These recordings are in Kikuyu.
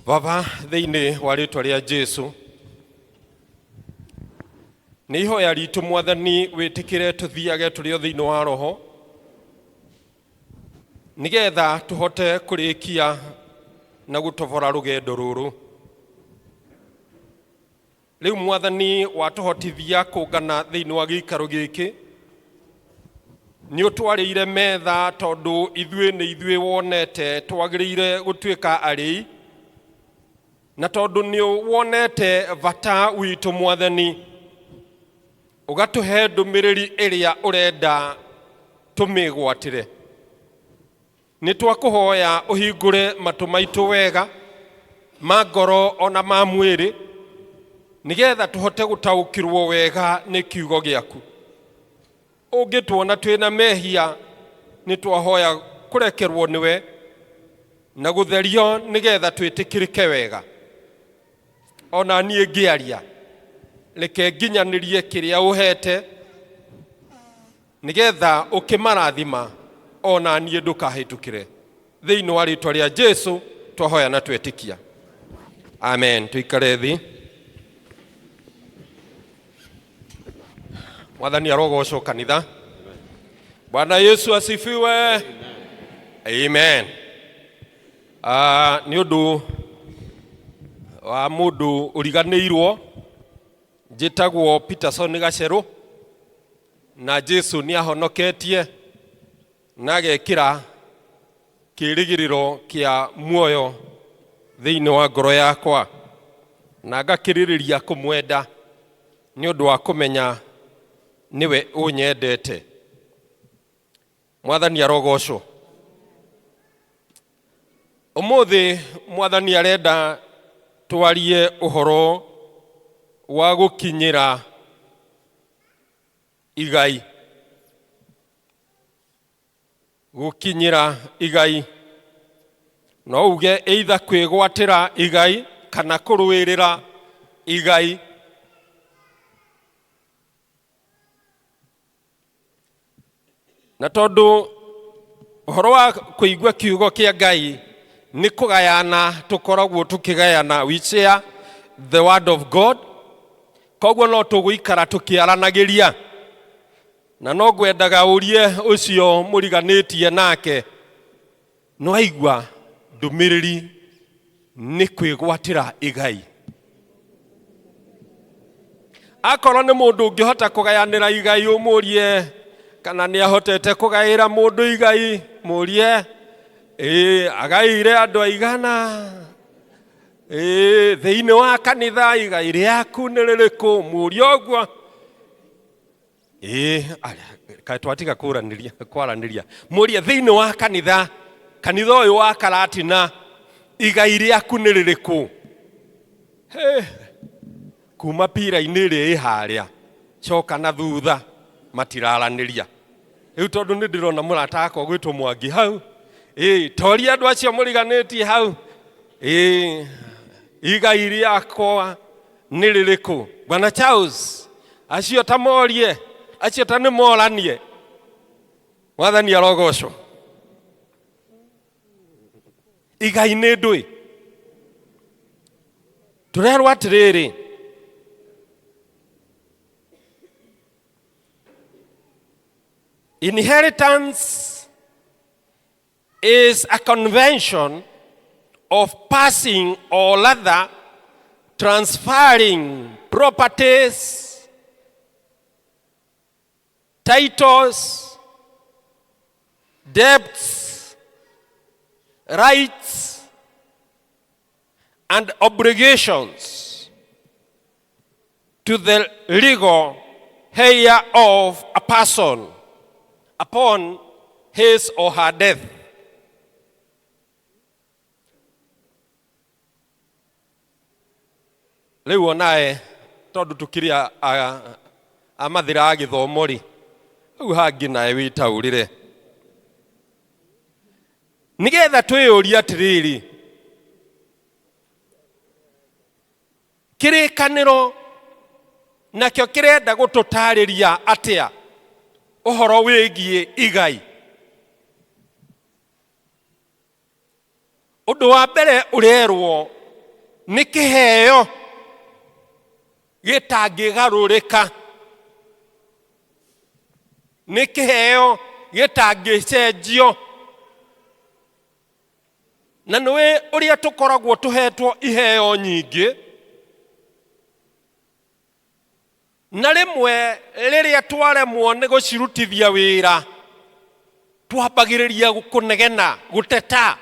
Baba, thĩinĩ wa rĩtwa rĩa Jesu, nĩ ihoya ritũ Mwathani wĩtĩkĩre tũthiage tũrĩ o thĩinĩ wa Roho, nĩgetha tũhote kũrĩkia na gũtobora rũgendo rũrũ. Rĩu Mwathani watũhotithia kũngana thĩinĩ wa gĩikaro gĩkĩ, nĩ ũtwarĩire metha tondũ ithuĩ nĩ ithuĩ wonete twagĩrĩire gũtuĩka arĩi, na tondũ nĩ wonete bata witũ Mwathani, ũgatũhe ndũmĩrĩri ĩrĩa ũrenda tũmĩgwatĩre. Nĩ twakũhoya ũhingũre matũ maitũ wega, ma ngoro ona ma mwĩrĩ, nĩgetha tũhote gũtaũkĩrwo wega nĩ kiugo gĩaku. Ũngĩtuona twĩna mehia, nĩ twahoya kũrekerwo nĩwe na gũtherio nĩgetha twĩtĩkĩrĩke wega. Ona niĩ ngĩaria, reke nginyanĩrie kĩrĩa ũhete, Nĩgetha ũkĩmarathima o na niĩ ndũkahĩtũkĩre. Thĩinĩ wa rĩtwa rĩa Jesu twahoya na twetĩkia, amen. Tũikare thĩ. Mwathani arogocwo kanitha. Bwana Yesu asifiwe. Amen. Ah, nĩ ũndũ wa mũndũ ũriganĩirwo, njĩtagwo Peterson Gacerũ, na Jesu nĩ ahonoketie na agekĩra kĩĩrĩgĩrĩro kĩa muoyo thĩinĩ wa ngoro yakwa, na ngakĩrĩrĩria kũmwenda nĩ ũndũ wa kũmenya nĩwe ũnyendete. Mwathani arogocwo. Ũmũthĩ Mwathani arenda twarie ũhoro wa gũkinyĩra igai. Gũkinyĩra igai. No uge either kwĩgwatĩra igai kana kũrũĩrĩra igai. Na tondũ ũhoro wa kũigua kiugo kĩa Ngai nĩ kũgayana tũkoragwo tũkĩgayana, we share the word of God, koguo no tũgũikara tũkĩaranagĩria, na no ngwendaga ũrie ũcio mũriganĩtie nake, nĩwaigua ndũmĩrĩri nĩ kwĩgwatĩra igai. Akorwo nĩ mũndũ ũngĩhota kũgayanĩra igai, ũmũrie kana nĩ ahotete kũgaĩra mũndũ igai, mũrie ĩĩ agaĩire andũ aigana, ĩĩ thĩinĩ wa kanitha igai rĩaku nĩ rĩrĩkũ, mũrie ũguo. Ĩĩ, kaĩ twatiga kũranĩria kwaranĩria, mũrie thĩinĩ wa kanitha, kanitha ũyũ wa Karatina, igai rĩaku nĩ rĩrĩkũ? Hĩ, kuma pira-inĩ ĩrĩa ĩ harĩa coka na thutha matiraranĩria. Rĩu tondũ nĩ ndĩrona mũrata wakwa gwĩtwo Mwangi hau, ĩĩ toria andũ acio mũriganĩtie hau, ĩĩ igai rĩakwa nĩ rĩrĩkũ? Bwana Charles, acio ta morie, acio ta nĩ moranie. Mwathani arogocwo. Igai nĩ ndũĩ. Tũrerwo atĩrĩrĩ, inheritance is a convention of passing or rather transferring properties, titles, debts, rights, and obligations to the legal heir of a person upon his or her death. Rĩu onae tondũ tũkĩrĩ a mathĩra a gĩthomo rĩ, hau hangĩ nawe wĩtaũrĩre. Nĩgetha twĩyũrie atĩrĩrĩ, Kĩrĩkanĩro nakĩo kĩrenda gũtũtaarĩria atĩa ũhoro wĩgiĩ igai? Ũndũ wa mbere ũrerwo Nĩ kĩheo gĩtangĩgarũrĩka, nĩ kĩheo gĩtangĩcenjio. Na nĩwĩ ũrĩa tũkoragwo tũhetwo iheo nyingĩ, na rĩmwe rĩrĩa twaremwo nĩ gũcirutithia wĩra, twambagĩrĩria kũnegena, gũteta.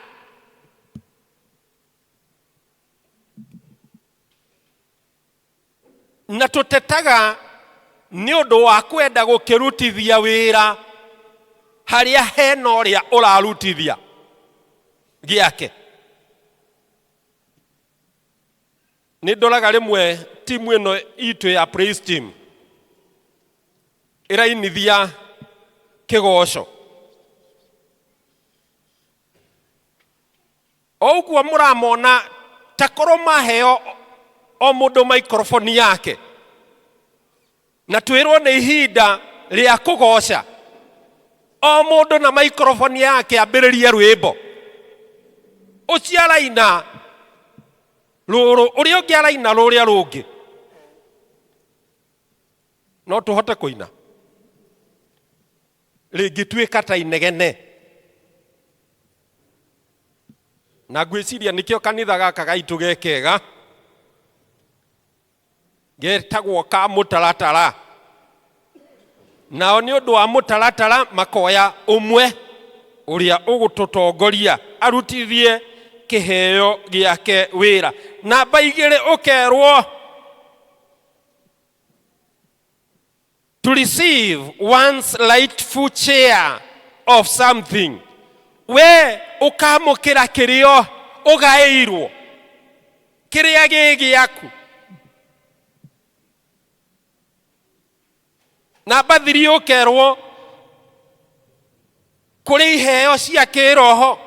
Na tũtetaga nĩ ũndũ wa kwenda gũkĩrutithia wĩra harĩa hena ũrĩa ũrarutithia gĩake. Nĩ ndoraga rĩmwe timu ĩno itũ ya praise team ĩrainithia kĩgoco, o ũguo mũramona ta korwo maheo o mũndũ maikroboni yake na twĩrwo nĩ ihinda rĩa kũgoca, o mũndũ na maikroboni yake ambĩrĩrie rwĩmbo, ũcio araina rũrũ, ũrĩa ũngĩ araina rũrĩa rũngĩ, no tũhote kũina rĩngĩtuĩka ta inegene. Na ngwĩciria nĩkĩo kanitha gaka gaitũ ge kega, getagwo ka mũtaratara. Nao nĩ ũndũ wa mũtaratara makoya ũmwe ũrĩa ũgũtũtongoria arutithie kĩheo gĩake wĩra. Namba igĩrĩ, ũkerwo to receive one's rightful share of something, we ũkamũkĩra kĩrĩa ũgaĩirwo, kĩrĩa gĩ gĩaku. Namba thiri, ũkerwo kũrĩ iheo cia kĩroho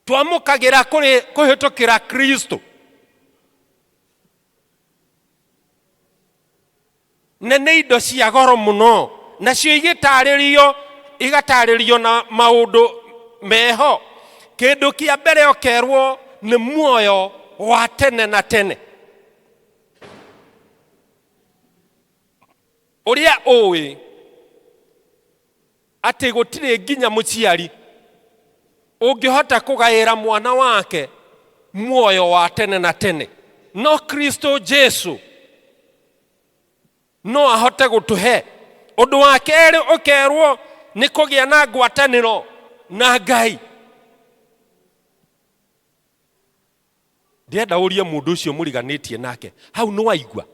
twamũkagĩra kũrĩ kũhĩtũkĩra Kristo, na nĩ indo cia goro mũno, nacio igĩtarĩrio, igatarĩrio na maũndũ meho. Kĩndũ kĩa mbere ũkerwo nĩ muoyo wa tene na tene, ũrĩa ũĩ atĩ gũtirĩ nginya mũciari ũngĩhota kũgaĩra mwana wake muoyo wa tene na tene, no Kristo Jesu no ahote gũtũhe. Ũndũ wa kerĩ ũkerwo nĩ kũgĩa na ngwatanĩro na Ngai. Ndĩrenda ũrie mũndũ ũcio mũriganĩtie nake hau, nĩ waigua?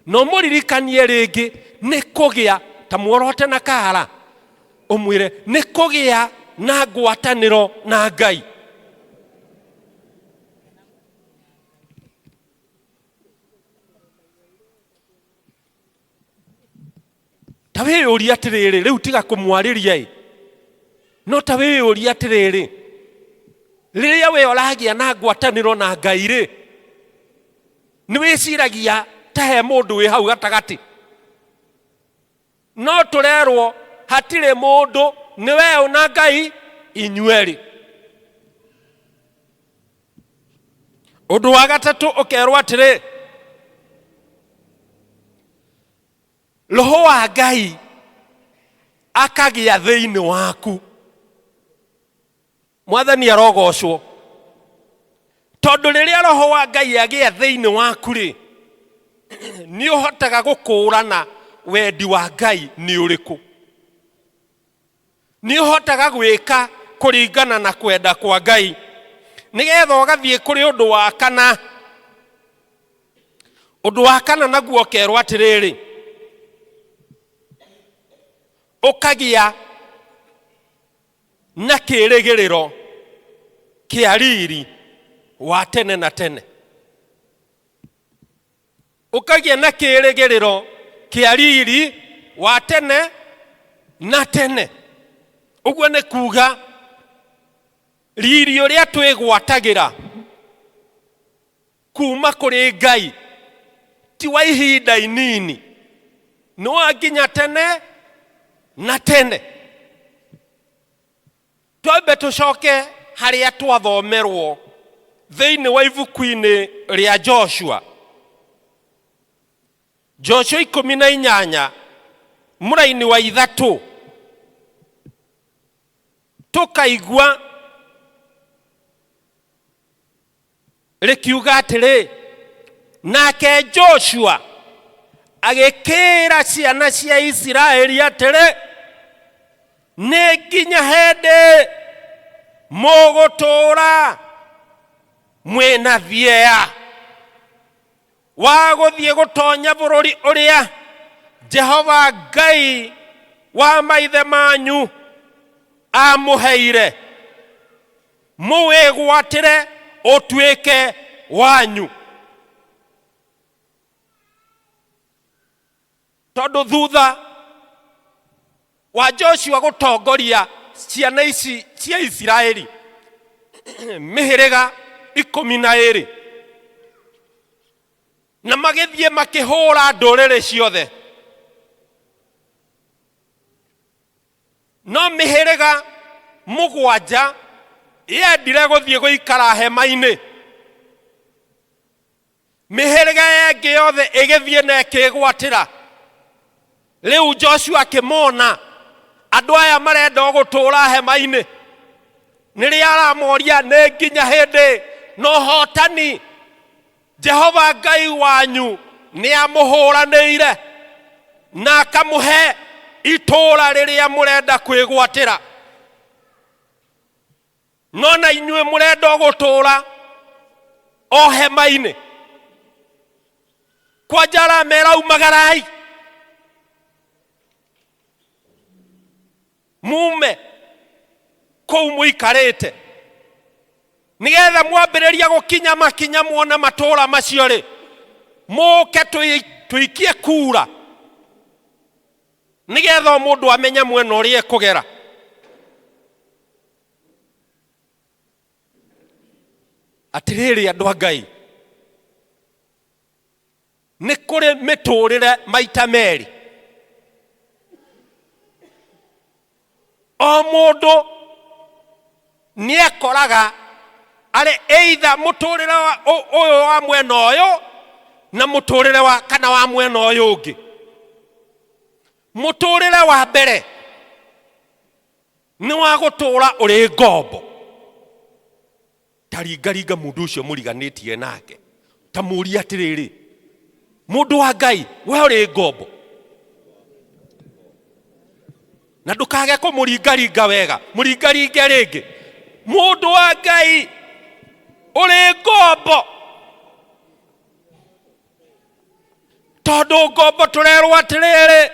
No mũririkanie rĩngĩ nĩ kũgĩa ta muorote na kara, ũmwĩre nĩ kũgĩa na ngwatanĩro na Ngai. Ta wĩyũrie atĩrĩrĩ, rĩu tiga kũmwarĩria ĩ, no ta wĩyũrie atĩrĩrĩ, rĩrĩa we ũragĩa na ngwatanĩro na Ngai rĩ, nĩ wĩciragia ta he mũndũ wĩ hau gatagatĩ? No tũrerwo hatirĩ mũndũ, nĩ we na Ngai inyuerĩ. Ũndũ wa gatatũ ũkerwo atĩrĩ, roho wa Ngai akagĩa thĩinĩ waku. Mwathani arogocwo, tondũ rĩrĩa roho wa Ngai agĩa thĩinĩ waku rĩ, nĩ ũhotaga gũkũũrana wendi wa Ngai nĩ ũrĩkũ, nĩ ũhotaga gwĩka kũringana na kwenda kwa Ngai, nĩgetha ũgathiĩ kũrĩ ũndũ wa kana. Ũndũ wa kana naguo ũkerwo atĩrĩrĩ, ũkagĩa na kĩrĩgĩrĩro kĩa riri wa tene na tene, ũkagĩa na kĩrĩgĩrĩro kĩa riri wa tene na tene. Ũguo nĩ kuga riri ũrĩa twĩgwatagĩra kuma kũrĩ Ngai ti wa ihinda inini, nĩ wa nginya tene na tene. Twambe tũcoke harĩa twathomerwo thĩinĩ wa ibuku-inĩ rĩa Joshua. Joshua 18 mũraini wa 3, tũkaigua rĩkiuga atĩrĩ, nake Joshua agĩkĩĩra ciana cia Isiraeli atĩrĩ, nĩ nginya hĩndĩ mũgũtũũra mwĩna thieya wa gũthiĩ gũtonya bũrũri ũrĩa Jehova Ngai wa maithe manyu amũheire, mũwĩgwatĩre ũtuĩke wanyu. Tondũ thutha wa Joshua gũtongoria ciana ici cia Isiraeli mĩhĩrĩga 12, na magĩthiĩ makĩhũra ndũrĩrĩ ciothe, no mĩhĩrĩga 7 yendire gũthiĩ gũikara hema-inĩ, mĩhĩrĩga ĩngĩ yothe ĩgĩthiĩ na ĩkĩgwatĩra. Rĩu Joshua akĩmona andũ aya marenda o gũtũũra hema-inĩ, nĩrĩa aramoria nĩ nginya hĩndĩ na ũhotani Jehova Ngai wanyu nĩ amũhũranĩire na akamũhe itũũra rĩrĩa mũrenda kwĩgwatĩra, no na inyuĩ mũrenda o gũtũũra o hema-inĩ. Kwanja aramera umagarai mume kũu mũikarĩte, nĩgetha mwambĩrĩria gũkinya makinya muona matũũra macio rĩ, mũke tũikie kura, nĩgetha o mũndũ amenye mwena ũrĩa ekũgera. Atĩrĩrĩ andũ a Ngai, nĩ kũrĩ mĩtũrĩre maita merĩ. O mũndũ nĩekoraga arĩ either mũtũrĩre ũyũ wa mwena ũyũ na mũtũrĩre wa kana wa mwena ũyũ ũngĩ. Mũtũrĩre wa mbere nĩ wa gũtũra ũrĩ ngombo. Ta ringaringa mũndũ ũcio mũriganĩtie nake, ta mũũrie atĩrĩrĩ, mũndũ wa Ngai, we ũrĩ ngombo? Na ndũkage kũmũringaringa wega, mũringaringe rĩngĩ. Mũndũ wa Ngai, ũrĩ ngombo? Tondũ ngombo tũrerwo atĩrĩrĩ,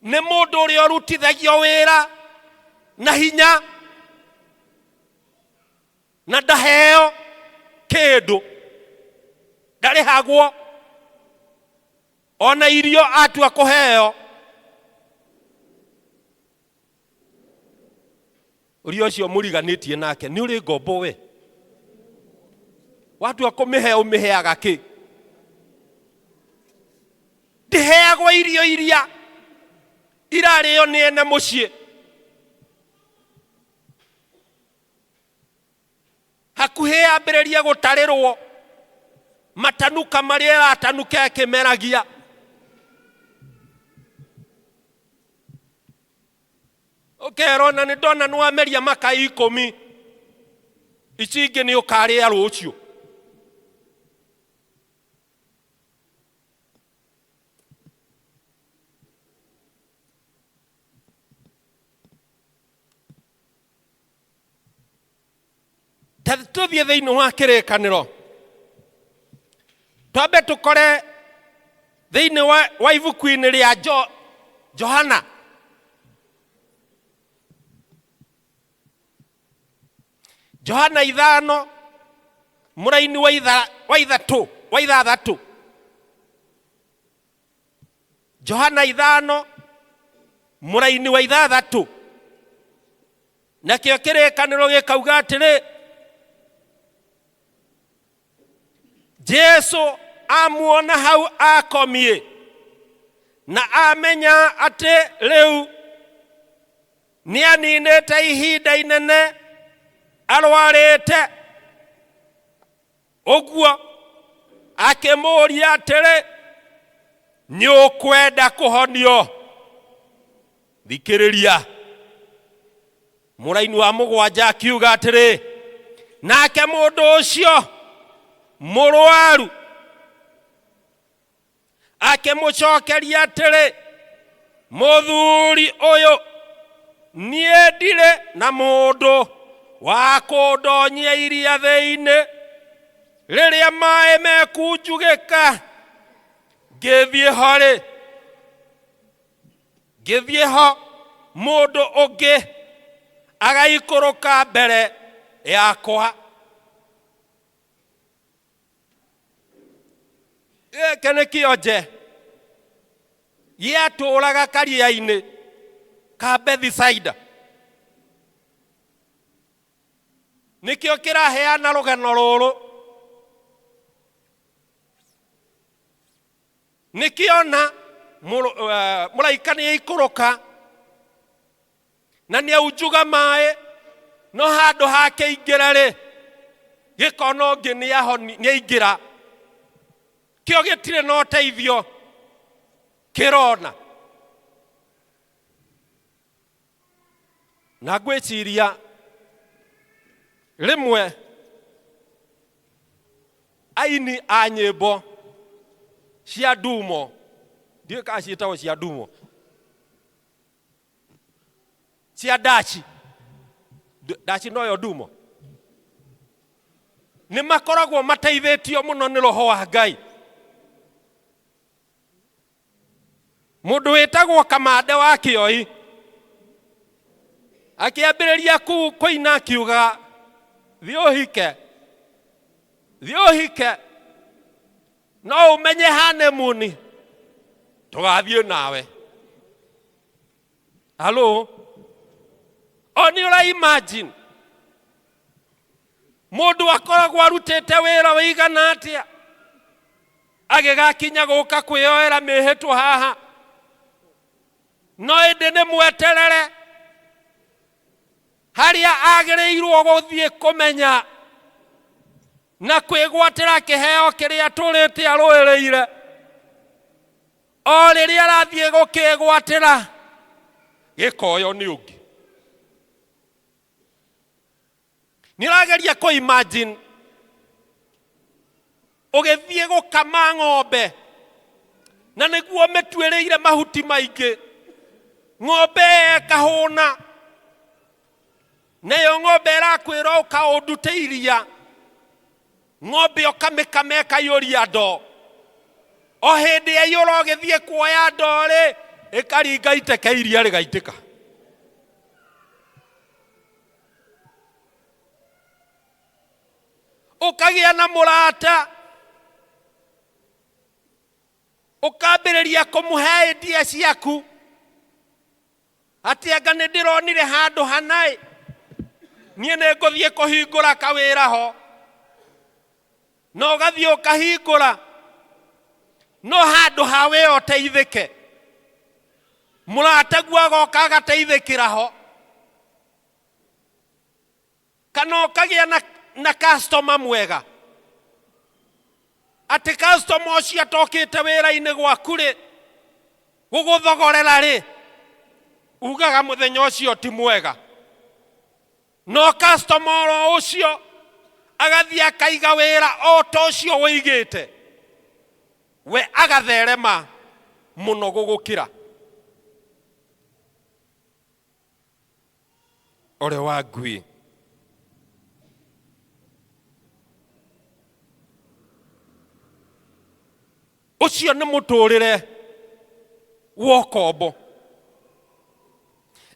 nĩ mũndũ ũrĩa ũrutithagio wĩra na hinya na ndaheo kĩndũ, ndarĩhagwo ona irio atua kũheo. Ũrĩa ũcio mũriganĩtie nake nĩ ũrĩ ngombo we, watua kũmĩhe ũmĩheaga kĩ? Ndĩheagwo irio iria irarĩo nĩ ene mũciĩ. Hakuhĩ yambĩrĩrie gũtarĩrwo matanuka marĩa ĩratanuka ĩkĩmeragia. Ũkerwo na nĩ ndona nĩ wameria makai 10, ici ingĩ nĩ ũkarĩa rũciũ. Ta tũthiĩ thĩinĩ wa kĩrĩkanĩro, twambe tũkore thĩinĩ wa ibuku-inĩ rĩa Johana. Johana 5 mũraini wa 3, wa 6. Johana 5 mũraini wa 6. Nakĩo kĩrĩkanĩro gĩkauga atĩrĩ, Jesu amuona hau akomiĩ na amenya atĩ rĩu Nĩ aninĩte ihinda inene arwarĩte ũguo. Akĩmũũria atĩrĩ, nĩ ũkwenda kũhonio? Thikĩrĩria. Mũraini wa mũgwanja akiuga atĩrĩ, nake mũndũ ũcio mũrwaru Akĩmũcokeria atĩrĩ, Mũthuri ũyũ, niĩ ndirĩ na mũndũ wa kũndonyia iria thĩinĩ rĩrĩa maĩ mekunjugĩka. Ngĩthiĩ ho-rĩ, ngĩthiĩ ho mũndũ ũngĩ agaikũrũka mbere yakwa. Gĩkĩ nĩ kĩonje gĩatũraga karia-inĩ ka Bethisaida. Nĩkĩo kĩraheana rũgano rũrũ. Nĩkĩona mũraika nĩ aikũrũka Na nĩaunjuga maĩ, no handũ hake aingĩre-rĩ, gĩkona ũngĩ nĩaingĩra. Kĩo gĩtirĩ na ũteithio kĩrona. Na ngwĩciria rĩmwe aini a nyĩmbo cia ndumo, ndiũĩ kana ciĩtagwo cia ndumo, Cia ndaci. Ndaci noyo ndumo. Nĩ makoragwo mateithĩtio mũno nĩ roho wa Ngai. Mũndũ wĩtagwo Kamande wa Kĩoi akĩambĩrĩria kũina akiuga, thiĩ ũhike, thiĩ ũhike, no ũmenye honeymoon tũgathiĩ nawe. Halo, o nĩ ũra imagine mũndũ akoragwo arutĩte wĩra wĩigana atĩa agĩgakinya gũka kwĩyoera mĩhĩtwa haha, no ĩndĩ nĩ mweterere harĩa agĩrĩirwo gũthiĩ kũmenya na kwĩgwatĩra kĩheo kĩrĩa atũrĩte arũĩrĩire. O rĩrĩa arathiĩ gũkĩgwatĩra, gĩkoyo nĩ ũngĩ. Nĩ ũrageria kũ imagine ũgĩthiĩ gũkama ng'ombe na nĩguo mĩtuĩrĩire mahuti maingĩ, ng'ombe ĩkahũna, nayo ng'ombe ĩrakwĩra ũka ũndute iria. Ng'ombe ũkamĩkama ĩkaiyũria ndoo. O hĩndĩ yaiyũra ũgĩthiĩ kuoya ndoo-rĩ, ĩkaringa iteke iria rĩgaitĩka. Ũkagĩa na mũrata, ũkambĩrĩria kũmũhe idea ciaku. Atĩ anga nĩ ndĩronire handũ hanaĩ, niĩ nĩ ngũthiĩ kũhingũra kawĩra ho. Na ũgathiĩ ũkahingũra, no handũ ha we ũteithĩke, mũrataguo agoka agateithĩkĩra ho. Kana ũkagĩa na customer mwega, atĩ customer ũcio atokĩte wĩra-inĩ gwaku rĩ, gũgũthogorera rĩ, ugaga mũthenya ũcio ti mwega. No customer oro ũcio agathiĩ akaiga wĩra o ta ũcio ũigĩte, we agatherema mũno gũgũkĩra. Ole wa ngui. Ũcio nĩ mũtũrĩre wa ũkombo.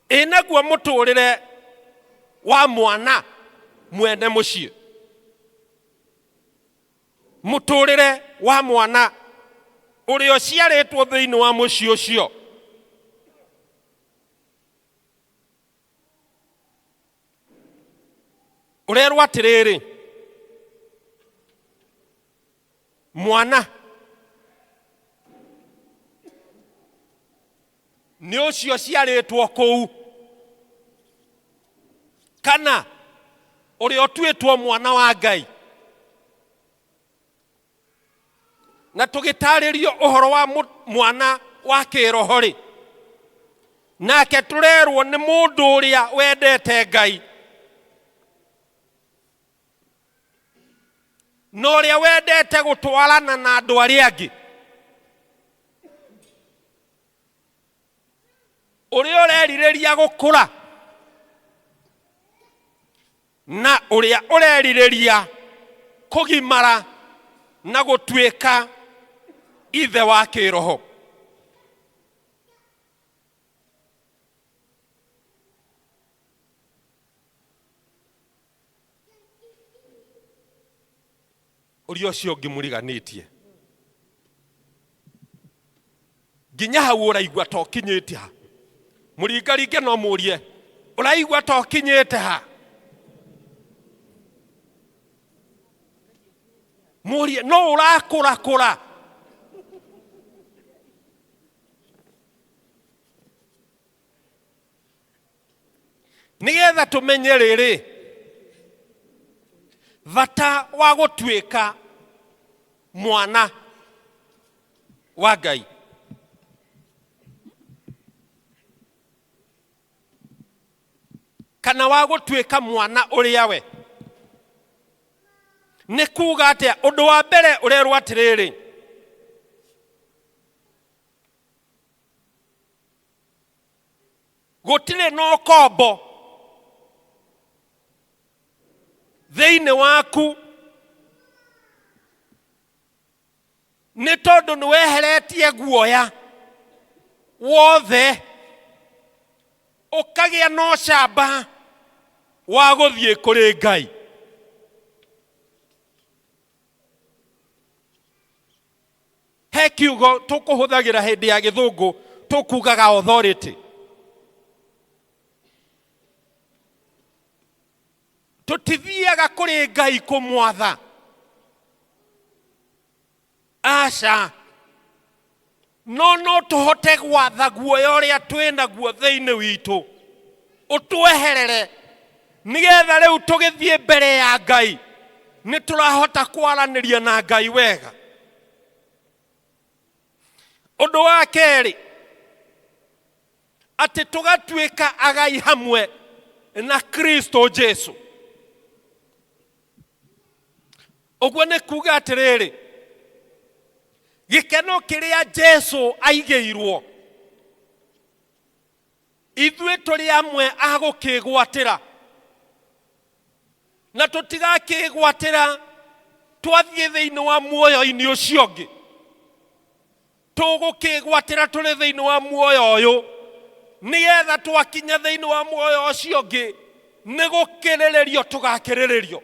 Ĩ naguo mũtũrĩre wa mwana mwene mũciĩ? Mũtũrĩre wa mwana ũrĩa ũciarĩtwo thĩinĩ wa mũciĩ ũcio. Ũrerwo atĩrĩrĩ, mwana nĩ ũcio ũciarĩtwo kũu. Kana ũrĩa ũtuĩtwo mwana wa Ngai. Na tũgĩtarĩrio ũhoro wa mwana wa kĩroho rĩ, nake tũrerwo nĩ mũndũ ũrĩa wendete Ngai na ũrĩa wendete gũtwarana na andũ arĩa angĩ, ũrĩa ũrerirĩria gũkũra na ũrĩa ũrerirĩria kũgimara na gũtuĩka ithe wa kĩroho. Ũrĩa ũcio ũngĩ mũriganĩtie nginya hau ũraigua ta ũkinyĩte ha, mũringaringe no mũrie ũraigua ta ũkinyĩte ha, mũrie no ũrakũrakũra. Nĩgetha tũmenye rĩrĩ bata wa gũtuĩka mwana wa Ngai. Kana wa gũtuĩka mwana ũrĩa we nĩ kuga atĩa? Ũndũ wa mbere ũrerwo atĩrĩrĩ, gũtirĩ na ũkombo thĩinĩ waku, nĩ tondũ nĩ weheretie guoya wothe, ũkagĩa na ũcamba wa gũthiĩ kũrĩ Ngai. He kiugo tũkũhũthagĩra hĩndĩ ya gĩthũngũ tũkugaga authority. Tũtithiaga kũrĩ Ngai kũmwatha, aca, no no tũhote gwatha guoya ũrĩa twĩ naguo thĩinĩ witũ ũtweherere, nĩgetha rĩu tũgĩthiĩ mbere ya Ngai nĩ tũrahota kwaranĩria na Ngai wega. Ũndũ wa kerĩ, atĩ tũgatuĩka agai hamwe na Kristo Jesu. Ũguo nĩ kuga atĩrĩrĩ, gĩkeno kĩrĩa Jesu aigĩirwo ithuĩ tũrĩ amwe a gũkĩgwatĩra, na tũtigakĩgwatĩra twathiĩ thĩinĩ wa muoyo-inĩ ũcio ũngĩ. Tũgũkĩgwatĩra tũrĩ thĩinĩ wa muoyo ũyũ, nĩgetha twakinya thĩinĩ wa muoyo ũcio ũngĩ nĩ gũkĩrĩrĩrio tũgakĩrĩrĩrio.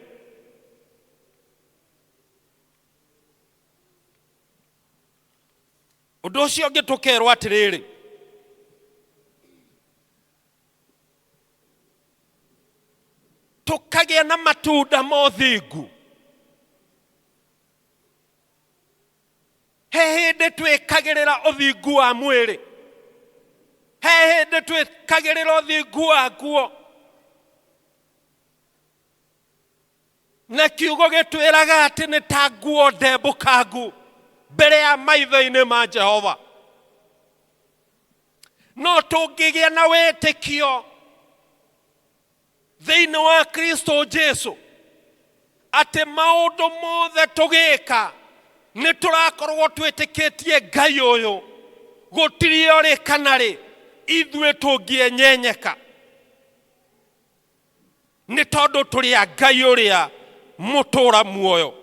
Ũndũ ũcio ũngĩ tũkerwo atĩrĩrĩ, tũkagĩa na matunda ma ũthingu. He hĩndĩ twĩkagĩrĩra ũthingu wa mwĩrĩ, he hĩndĩ twĩkagĩrĩra ũthingu wa nguo, na kiugo gĩtwĩraga atĩ nĩ ta nguo ndembũkangu mbere ya maitho-inĩ ma Jehova. No tũngĩgĩa na wĩtĩkio thĩinĩ wa Kristo Jesu atĩ maũndũ mothe tũgĩka nĩ tũrakorwo twĩtĩkĩtie Ngai ũyũ, gũtirĩ orĩ kana rĩ ithuĩ tũngĩenyenyeka, nĩ tondũ tũrĩ a Ngai ũrĩa mũtũra muoyo.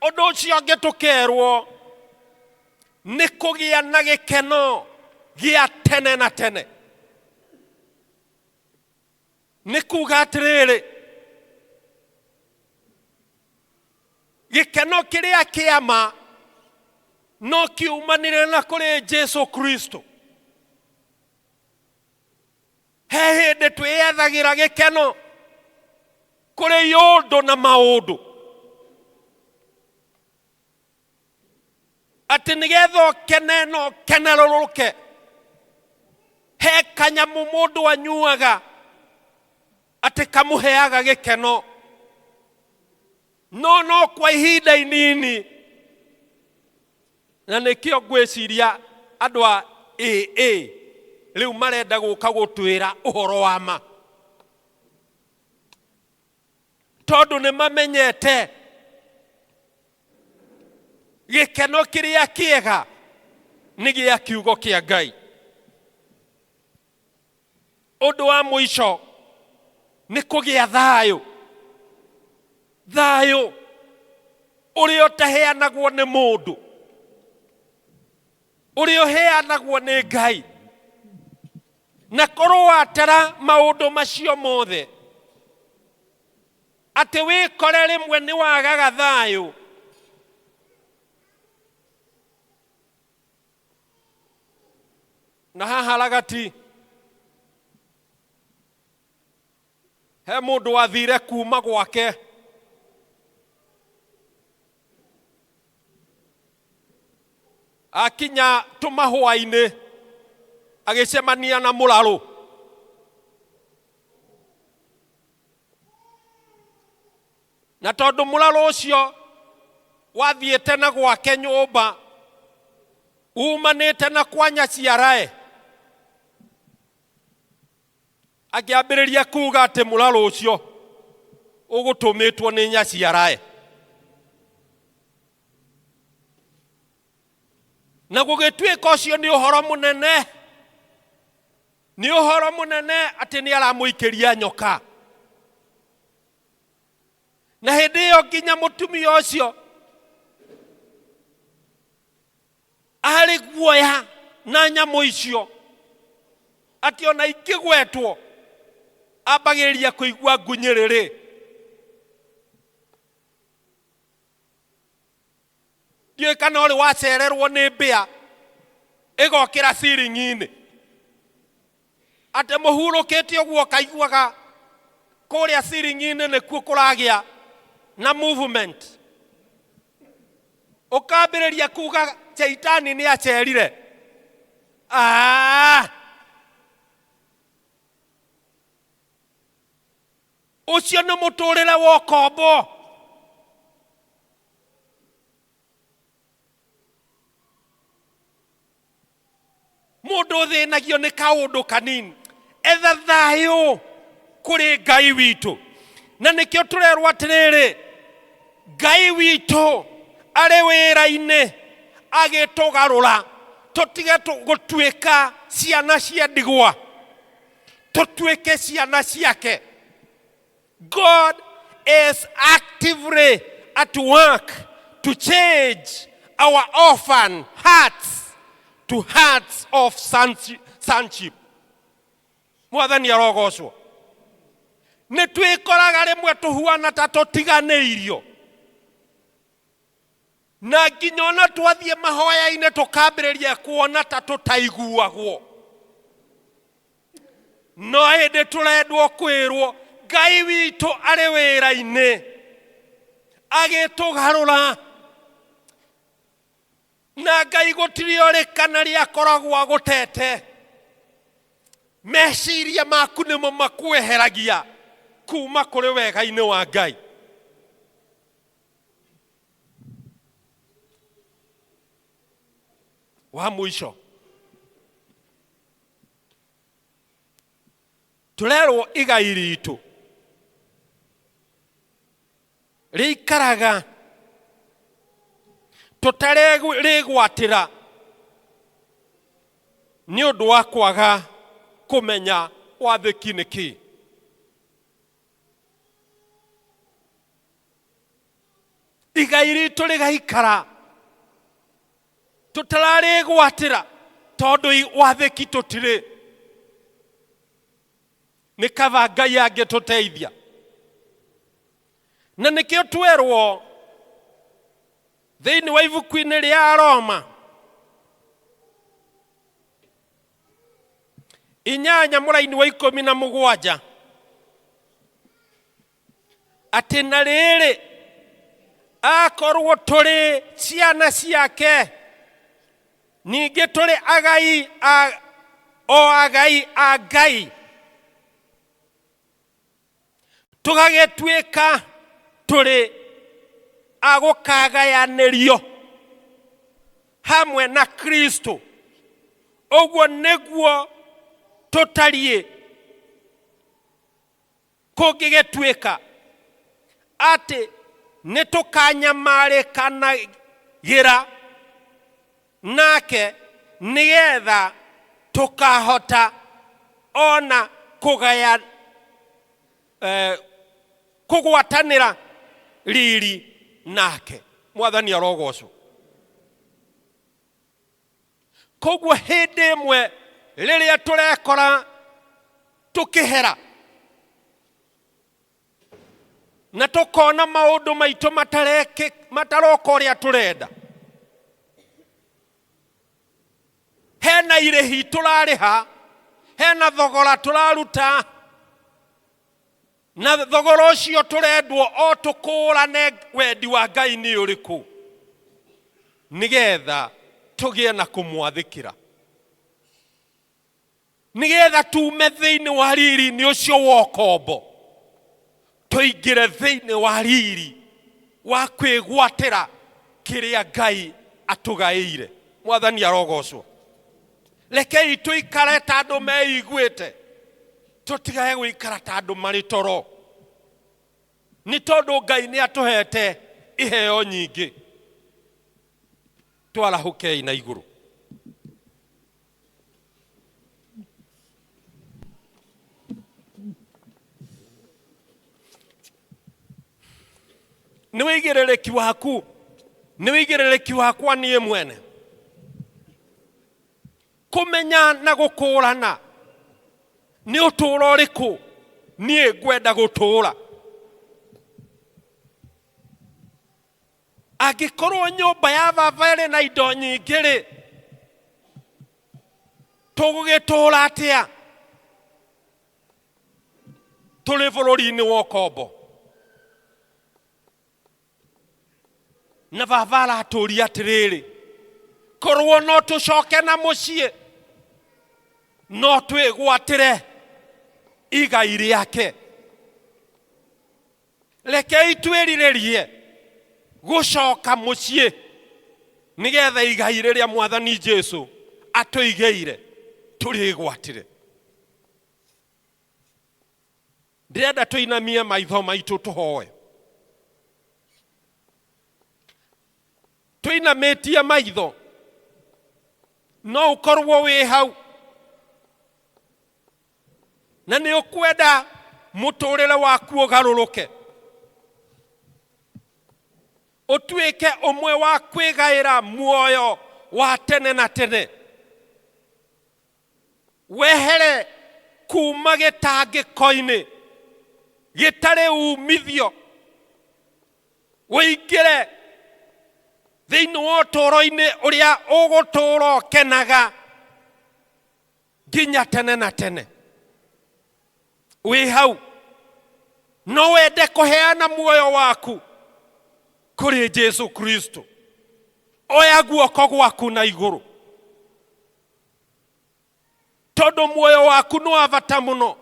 Ũndũ ũcio ũngĩ tũkerwo nĩ kũgĩa na gĩkeno gĩa tene na tene. Nĩ kuga atĩrĩrĩ, gĩkeno kĩrĩa kĩa ma no kiumanire na kũrĩ Jesu Kristo. He hĩndĩ twĩyethagĩra gĩkeno kũrĩ iũndũ na maũndũ, atĩ nĩgetha ũkene na ũkenerũrũke. He kanyamũ mũndũ anyuaga atĩ kamũheaga gĩkeno, no no kwa ihinda inini. Na nĩkĩo ngwĩciria andũ a AA rĩu marenda gũka gũtwĩra ũhoro wa ma, tondũ nĩ mamenyete gĩkeno kĩrĩa kĩega nĩ gĩa kiugo kĩa Ngai. Ũndũ wa mũico nĩ kũgĩa thayũ, thayũ ũrĩa ũtaheanagwo nĩ mũndũ, ũrĩa ũheanagwo nĩ Ngai. Na korwo watara maũndũ macio mothe, atĩ wĩkore rĩmwe nĩ wagaga thayũ, na haha ragati he mũndũ wathire kuma gwake akinya tũmahũa-inĩ agĩcemania na mũrarũ. Na tondũ mũrarũ ũcio wathiĩte na gwake nyũmba umanĩte na kwa nyaciarae, akĩambĩrĩria kuga atĩ mũrarũ ũcio ũgũtũmĩtwo nĩ nyaciarae. Na gũgĩtuĩka ũcio nĩ ũhoro mũnene, nĩ ũhoro mũnene atĩ nĩ aramũikĩria nyoka. Na hĩndĩ ĩyo nginya mũtumia ũcio arĩ guoya na nyamũ icio, atĩ ona ingĩgwetwo ambagĩrĩria kũigua ngunyĩrĩrĩ. Ndiũĩ kana ũrĩ wacererwo nĩ mbĩa ĩgokĩra ciring'i-inĩ, atĩ mũhurũkĩte ũguo ũkaiguaga kũrĩa ciring'i-inĩ nĩkuo kũragĩa na movement, ũkambĩrĩria kuga Shaitani nĩ acerire. Ah! Ũcio nĩ mũtũrĩre wa ũkombo. Mũndũ ũthĩnagio nĩ kaũndũ kanini, etha thayũ kũrĩ Ngai witũ. Na nĩkĩo tũrerwo atĩrĩrĩ, Ngai witũ arĩ wĩra-inĩ agĩtũgarũra tũtige gũtuĩka ciana cia ndigwa, tũtuĩke ciana ciake. God is actively at work to change our orphan hearts to hearts of sonship. Mwathani arogocwo. Nĩ twĩkoraga rĩmwe tũhuana ta tũtiganĩirio, na nginya ona twathiĩ mahoya-inĩ tũkambĩrĩria kuona ta tũtaiguagwo. No hĩndĩ tũrendwo kwĩrwo Ngai witũ arĩ wĩra-inĩ agĩtũgarũra, na Ngai gũtirĩ ũrĩ kana rĩakoragwo agũtete. Meciria maku nĩmo makweheragia kuma kũrĩ wega-inĩ wa Ngai. Wa mũico tũrerwo igai ritũ rĩikaraga tũtarĩgwatĩra nĩ ũndũ wa kwaga kũmenya wathĩki nĩ kĩĩ. Igai ritũ rĩgaikara tũtararĩgwatĩra tondũ wathĩki tũtirĩ. Nĩ kaba Ngai angĩtũteithia. Na nĩkĩo twerwo thĩinĩ wa ibuku-inĩ rĩa Roma 8 mũraini wa 17 atĩ na rĩrĩ, akorwo tũrĩ ciana ciake, ningĩ tũrĩ agai a O agai a Ngai, tũgagĩtuĩka tũrĩ a gũkagayanĩrio hamwe na Kristo. Ũguo nĩguo tũtariĩ kũngĩgĩtuĩka atĩ nĩ tũkanyamarĩkanagĩra nake nĩgetha tũkahota ona kũgaya kũgwatanĩra riri nake. Mwathani arogocwo. Koguo hĩndĩ ĩmwe rĩrĩa tũrekora tũkĩhera na tũkona maũndũ maitũ mataroka ũrĩa tũrenda, hena irĩhi tũrarĩha, hena thogora tũraruta, na thogora ũcio tũrendwo o tũkũũrane wendi wa Ngai nĩ ũrĩkũ, nĩgetha tũgĩe na kũmwathĩkĩra, nĩgetha tume thĩinĩ wa riri-inĩ ũcio wa ũkombo tũingĩre thĩinĩ wa riri wa kwĩgwatĩra kĩrĩa Ngai atũgaĩire. Mwathani arogocwo. Rekei tũikare ta andũ meiguĩte, tũtigage gũikara ta andũ marĩ toro, nĩ tondũ Ngai nĩ atũhete iheo nyingĩ. Twarahũkei na igũrũ. Nĩ wĩigĩrĩrĩki waku, nĩ wĩigĩrĩrĩki wakwa niĩ mwene kũmenya na gũkũrana nĩ ũtũũro ũrĩkũ niĩ ngwenda gũtũũra. Angĩkorwo nyũmba ya baba ĩrĩ na indo nyingĩ-rĩ, tũgũgĩtũũra atĩa tũrĩ bũrũri-inĩ wa ũkombo? Na baba aratũria atĩrĩrĩ, korwo no tũcoke na mũciĩ, no twĩgwatĩre igai rĩake. Rekei twĩrirĩrie gũcoka mũciĩ nĩgetha igai rĩrĩa Mwathani Jesu atũigĩire tũrĩgwatĩre. Ndĩrenda tũinamie maitho maitũ tũhoe. Tũinamĩtie maitho, no ũkorwo wĩ hau na nĩ ũkwenda mũtũrĩre waku ũgarũrũke, ũtuĩke ũmwe wa kwĩgaĩra muoyo wa tene na tene, wehere kuma gĩtangĩko-inĩ gĩtarĩ umithio, ũingĩre thĩinĩ wa ũtũũro-inĩ ũrĩa ũgũtũũra ũkenaga nginya tene na tene. Wĩ hau no wende kũheana muoyo waku kũrĩ Jesu Kristo, oya guoko gwaku na igũrũ, tondũ muoyo waku nĩ wa bata mũno,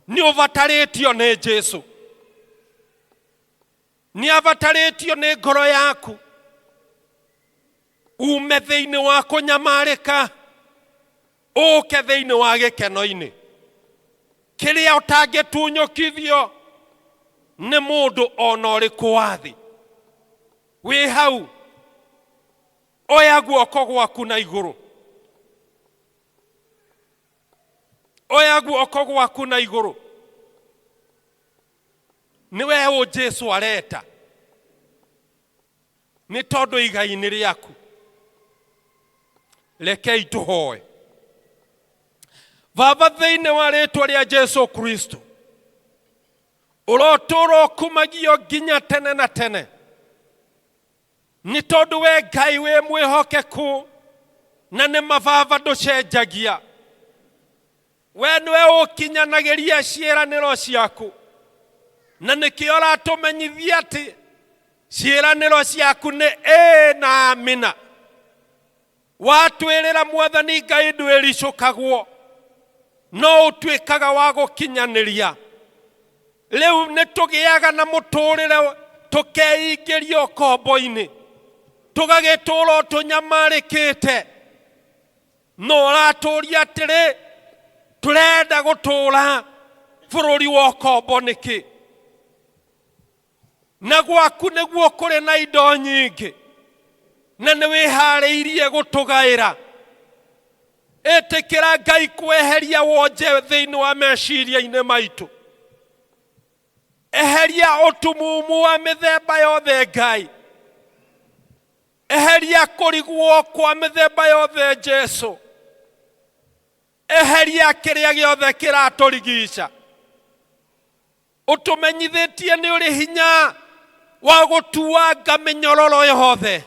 nĩ ũbatarĩtio nĩ Jesu, nĩ abatarĩtio nĩ ngoro yaku ume thĩinĩ wa kũnyamarĩka ũke thĩinĩ wa gĩkeno-inĩ kĩrĩa ũtangĩtunyũkithio nĩ mũndũ ona ũrĩkũ wa thĩ. Wĩ hau, oya guoko gwaku na igũrũ, oya guoko gwaku na igũrũ. Nĩ we ũ Jesu areta, nĩ tondũ igai nĩ rĩaku. Rekei tũhoe. Baba, thĩinĩ wa rĩtwa rĩa Jesu Kristo, ũrotũũra ũkumagio nginya tene na tene, nĩ tondũ we Ngai wĩ mwĩhokeku na nĩ mababa ndũcenjagia. We nĩwe ũkinyanagĩria ciĩranĩro ciaku, na nĩkĩo ũratũmenyithia atĩ ciĩranĩro ciaku nĩ ĩĩ na amina. Watwĩrĩra Mwathani Ngai ndwĩricũkagwo. No ũtuĩkaga wa gũkinyanĩria. Rĩu nĩ tũgĩaga na mũtũrĩre tũkeingĩria ũkombo-inĩ, tũgagĩtũra o tũnyamarĩkĩte. No ũratũria atĩrĩ, tũrenda gũtũra bũrũri wa ũkombo nĩkĩ? Na gwaku nĩguo kũrĩ na indo nyingĩ, na nĩ wĩharĩirie gũtũgaĩra. Ĩtĩkĩra Ngai kweheria wonje thĩinĩ wa meciria-inĩ maitũ. Eheria ũtumumu wa mĩthemba yothe Ngai. Eheria kũrigwo kwa mĩthemba yothe Jesu. Eheria kĩrĩa gĩothe kĩratũrigica. Ũtũmenyithĩtie nĩ ũrĩ hinya wa gũtuanga mĩnyororo yothe.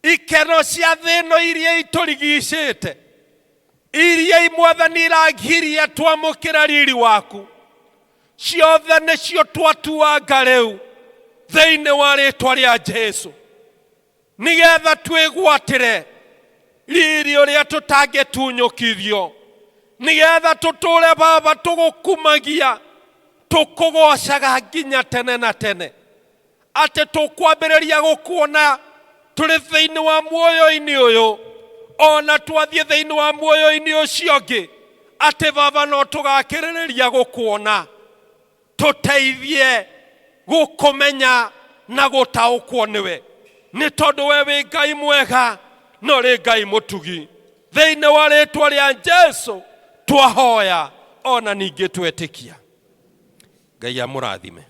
Ikeno cia thĩ ĩno iria itũrigicĩte, iria Mwathani iragiria twamũkĩra riri waku, ciothe nĩcio twatuanga rĩu thĩinĩ wa rĩtwa rĩa Jesu, nĩgetha twĩgwatĩre riri ũrĩa tũtangĩtunyũkithio, nĩgetha tũtũre Baba tũgũkumagia, tũkũgocaga nginya tene na tene. Atĩ tũkwambĩrĩria gũkuona tũrĩ thĩinĩ wa muoyo-inĩ ũyũ, ona twathiĩ thĩinĩ wa muoyo-inĩ ũcio ũngĩ, atĩ Baba no tũgakĩrĩrĩria gũkuona. Tũteithie gũkũmenya na gũtaũkwo nĩwe, nĩ tondũ we wĩ Ngai mwega na ũrĩ Ngai mũtugi. Thĩinĩ wa rĩtwa rĩa Jesu twahoya ona ningĩ twetĩkia. Ngai amũrathime.